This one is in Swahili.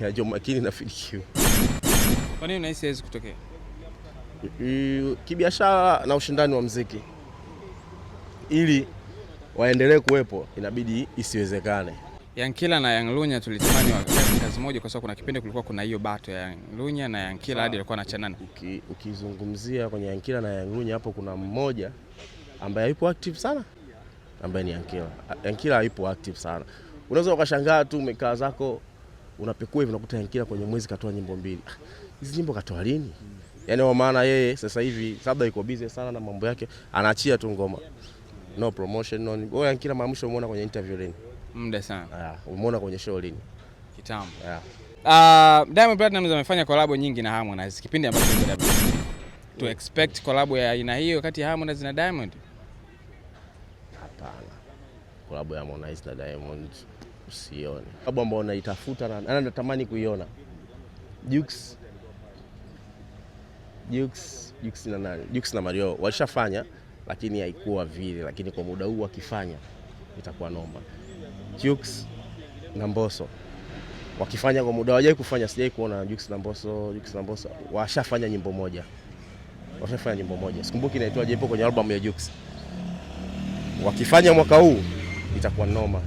Ya Joh Makini na Fid Q. Kwa nini unahisi haiwezi kutokea? Kibiashara na ushindani wa mziki, ili waendelee kuwepo inabidi isiwezekane. Young Killer na Young Lunya tulitamani wafanye kazi moja, kwa sababu kuna kipindi kulikuwa kuna hiyo battle ya Young Lunya na Young Killer hadi alikuwa anachanana. Ukizungumzia kwenye Young Killer na Young Lunya, hapo kuna mmoja ambaye hayupo active sana, ambaye ni Young Killer. Young Killer hayupo active sana. Unaweza ukashangaa tu umekaa zako unapekua hivi, unakuta Young Killer kwenye mwezi katoa nyimbo mbili. Ah, hizi nyimbo katoa lini? Yaani kwa maana yeye sasa hivi labda yuko busy sana na mambo yake, anaachia tu ngoma. No promotion, no. Wewe Young Killer mara mwisho umeona kwenye interview lini? Muda sana. Ah, umeona kwenye show lini? Kitambo. Yeah. Diamond Platnumz amefanya collab nyingi na Harmonize kipindi ambacho yuko WCB. To expect collab ya aina hiyo kati ya Harmonize na Diamond? Hapana. Collab ya Harmonize na Diamond usione. Collab ambayo naitafuta na natamani kuiona. Jux. Jux, Jux na nani? Jux na Mario walishafanya, lakini haikuwa vile, lakini kwa muda huu wakifanya itakuwa noma. Jux na Mbosso wakifanya kwa muda, hawajai kufanya, sijai kuona Jux na Mbosso. Jux na Mbosso washafanya nyimbo moja. Washafanya nyimbo moja. Sikumbuki inaitwaje, ipo kwenye album ya Jux. Wakifanya mwaka huu itakuwa noma.